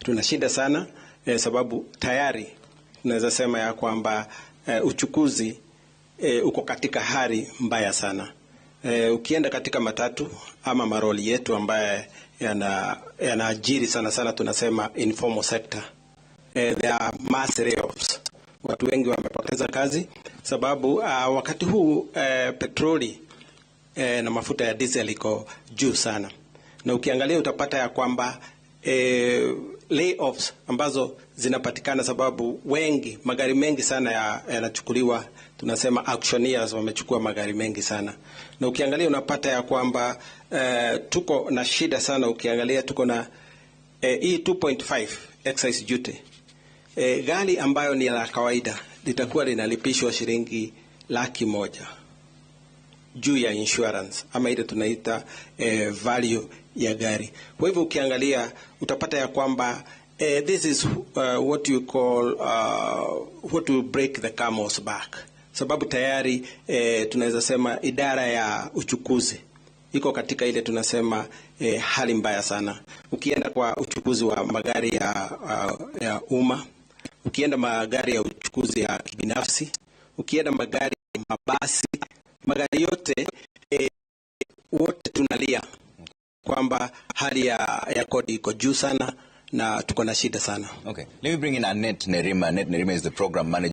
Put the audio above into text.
Tuna shida sana sababu tayari tunaweza sema ya kwamba uchukuzi uko katika hali mbaya sana. Ukienda katika matatu ama maroli yetu ambaye yanaajiri sana sana, tunasema informal sector. There are mass layoffs. Watu wengi wamepoteza kazi sababu wakati huu petroli na mafuta ya diesel iko juu sana, na ukiangalia utapata ya kwamba layoffs ambazo zinapatikana sababu wengi magari mengi sana yanachukuliwa, tunasema auctioneers wamechukua magari mengi sana, na ukiangalia unapata ya kwamba tuko na shida sana. Ukiangalia tuko na hii 2.5 excise duty, gari ambayo ni la kawaida litakuwa linalipishwa shilingi 100,000 juu ya insurance ama ile tunaita value ya gari. Kwa hivyo ukiangalia utapata ya kwamba this is what you call what will break the camel's back, sababu tayari tunaweza sema idara ya uchukuzi iko katika ile tunasema hali mbaya sana. Ukienda kwa uchukuzi wa magari ya umma, ukienda magari ya uchukuzi ya kibinafsi, ukienda magari mabasi, magari yote wote tunalia kwamba hali ya kodi iko juu sana na tuko na shida sana. Okay. Let me bring in Annette Nerima. Annette Nerima is the program manager.